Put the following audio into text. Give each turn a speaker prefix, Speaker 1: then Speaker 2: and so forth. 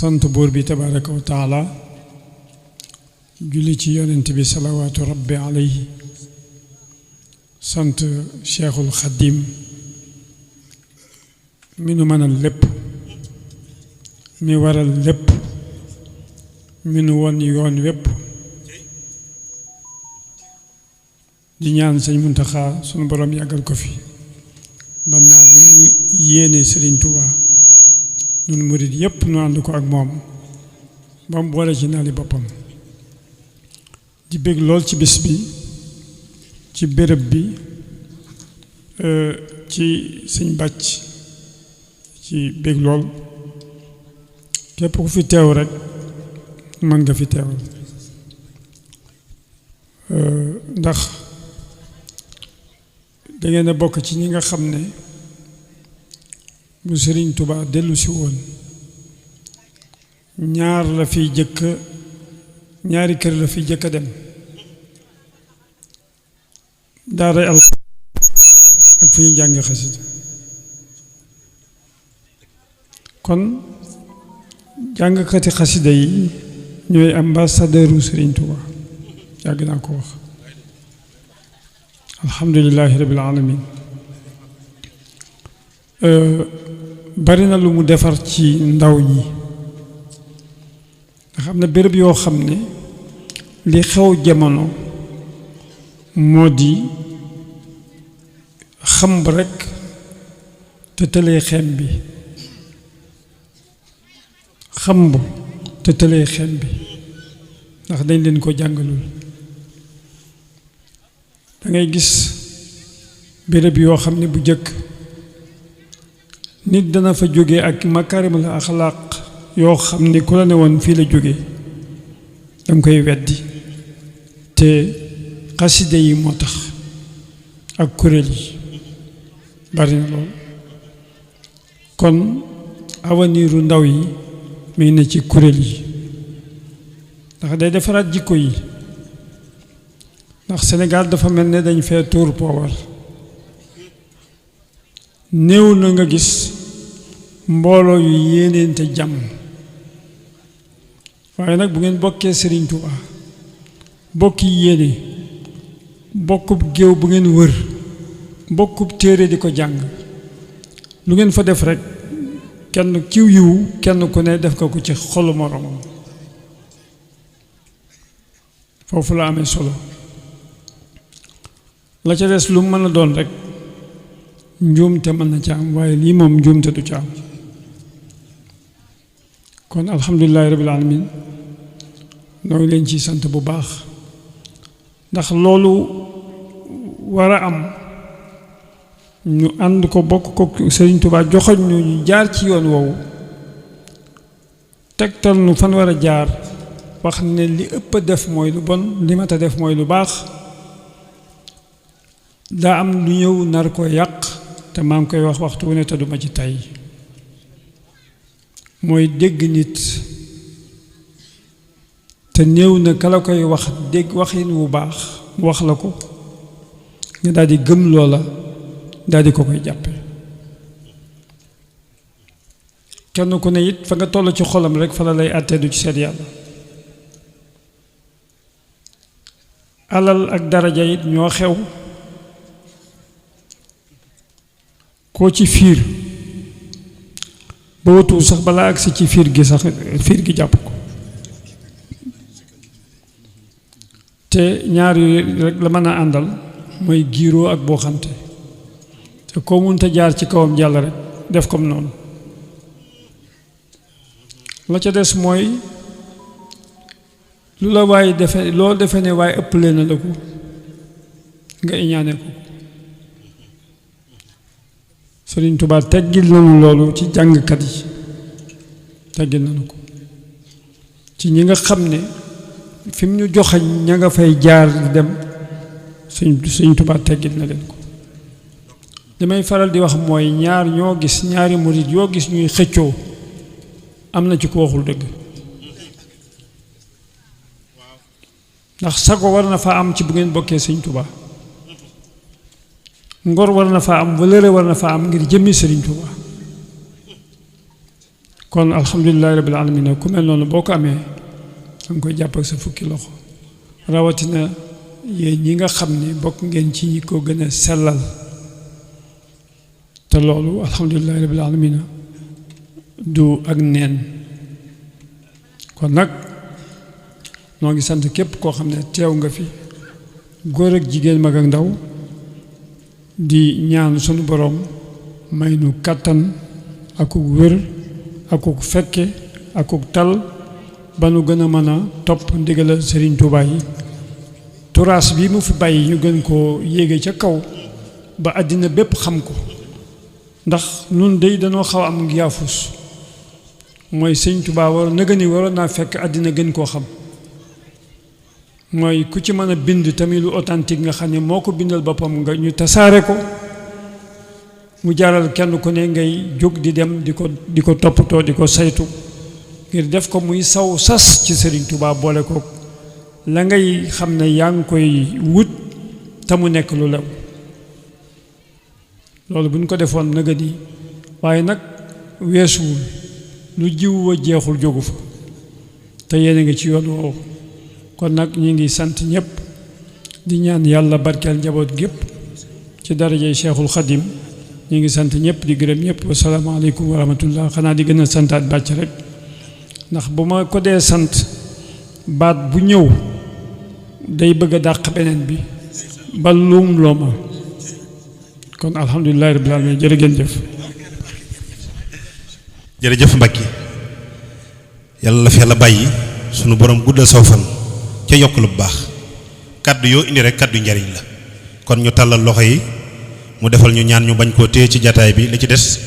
Speaker 1: sant buur bi tabaraka wa taala julli ci yonent bi salawaatu rabbi alayhi sant cheikhul xadim mi nu mënal lépp mi waral lépp mi nu won yoon wépp di ñaan sëñ Muntaxa sunu borom yàggal ko fi ba naa li mu yéene Sëriñ Tuubaa ñun murid yépp nu ànd ko ak moom ba mu boole ci naali boppam di bég lool ci bis bi ci béréb bi ci sëñ bàcc ci bég lool képp ku fi teew rek mën nga fi teewal ndax dangeen a bokk ci ñi nga xam ne bu Sëriñ Tuubaa dellu si woon ñaari kër la fi jëkk a dem daaray al ak fu ñu jàngi xasida kon jàngkati xasida yi ñooy ambassadeuru Sëriñ Tuubaa yàgg naa ko wax alhamdulillahi rabbil alamin bari na lu mu defar ci ndaw ñi nga xam ne béréb yoo xam ne li xew jamono moo di xamb rekk te tëlee xeem bi xamb te tëlee xeem bi ndax dañ leen ko jàngalul dangay gis béréb yoo xam ne bu jëkk nit dana fa jóge ak makaarimul axlaaq yoo xam ne ku la ne woon fii la jóge danga koy weddi te xaside yi moo tax ak kuréel yi bari na lool kon awaniru ndaw yi mi ngi ne ci kuréel yi ndax day defaraat jikko yi ndax Sénégal dafa mel ne dañ fee tuur poowar néew na nga gis mbooloo yu yéeneente jàmm waaye nag bu ngeen bokkee Sëriñ Tuubaa bokki yéene bokkub géew bu ngeen wër bokkub téere di ko jàng lu ngeen fa def rekk kenn kiw yiwu kenn ku ne def ko ci xolu moroomam foofu la amee solo la ca des lu mën a doon rekk njuumte mën na ca am waaye lii moom njuumte du ca am kon alhamdulillahi rabbil alamin noo ngi leen ci sant bu baax ndax loolu war a am ñu ànd ko bokk ko Sëriñ Tuubaa joxoñ ñu jaar ci yoon woowu tegtal nu fan war a jaar wax ne li ëpp a def mooy lu bon li mat a def mooy lu baax daa am lu ñëw nar ko yàq te maa ngi koy wax waxtu wu ne te duma ci tey mooy dégg nit te néew na kala koy wax dégg waxin wu baax mu wax la ko nga daal di gëm loola daal di ko koy jàppe kenn ku ne it fa nga toll ci xolam rek fa la lay àttee du ci seet yàlla alal ak daraja it ñoo xew koo ci fiir ba watuwul sax balaa agsi ci fiir gi sax fiir gi jàpp ko te ñaar yooyu rek la mën a àndal mooy giiroo ak boo xante te koo munta jaar ci kawam jàll rek def comme noonu la ca des mooy lu la waaye defe loo defe ne waaye ëppale na la ko nga iñaane ko Sëriñ Tuubaa teggil nañu loolu ci jàngkat yi teggil nañu ko ci ñi nga xam ne fi mu ñu joxañ ña nga fay jaar di dem Sëriñ Tuubaa teggil na leen ko li may faral di wax mooy ñaari murit yoo gis ñuy xëccoo am na ci ko waxul dëgg ndax sago war na fa am ci bu ngeen bokkee Sëriñ Tuubaa ngor war na fa am wëllëre war na fa am ngir jëmmi Sëriñ Tuubaa kon alhamdulilahi rabbil alamin ku mel noonu boo ko amee danga koy jàpp ak sa fukki loxo rawatina yéen ñi nga xam ni bokk ngeen ci ñi ko gën a sellal te loolu alhamdulilahi rabbil alamin du ak neen kon nag noo ngi sant képp koo xam ne teew nga fi góor ak jigéen mag ak ndaw di ñaan sunu boroom may nu kàttan akuk wér akuk fekke akuk tal ba nu gën a mën a topp ndigalal Serigne Touba yi turaas bi mu fi bàyyi ñu gën koo yéege ca kaw ba àddina bépp xam ko ndax nun dey danoo xaw am yaafus mooy Serigne Touba waroon naa fekk àddina gën koo xam mooy ku ci mën a bind tamit lu authentique nga xam ne moo ko bindal boppam nga ñu tasaare ko mu jaral kenn ku ne ngay jóg di dem di ko toppatoo di ko saytu ngir def ko muy saw sas ci Serigne Touba boole ko la ngay xam ne yaa ngi koy wut te mu nekk lu lew loolu bu ñu ko defoon naga ni waaye nag weesuwul lu jiw wa jeexul jógu fa te yéen a ngi ci yoon woowu kon nag ñu ngi sant ñëpp di ñaan yàlla barkeel njaboot gépp ci darajey Cheikhul Khadim ñu ngi sant ñëpp di gërëm ñëpp wasalaamaaleykum wa rahmatullah xanaa di gën a santaat bàcc rek ndax bu ma ko dee sant baat bu ñëw day bëgg a dàq beneen bi ba luum loo ma kon alhamdulilahi rabbil alamin jërë ngeen jëf
Speaker 2: jërëjëf Mbacke yàlla la fi yàlla bàyyi sunu borom guddal saw fan ca yokk lu baax kaddu yoo indi rek kaddu njariñ la kon ñu tàllal loxo yi mu defal ñu ñaan ñu bañ koo téye ci jataay bi li ci des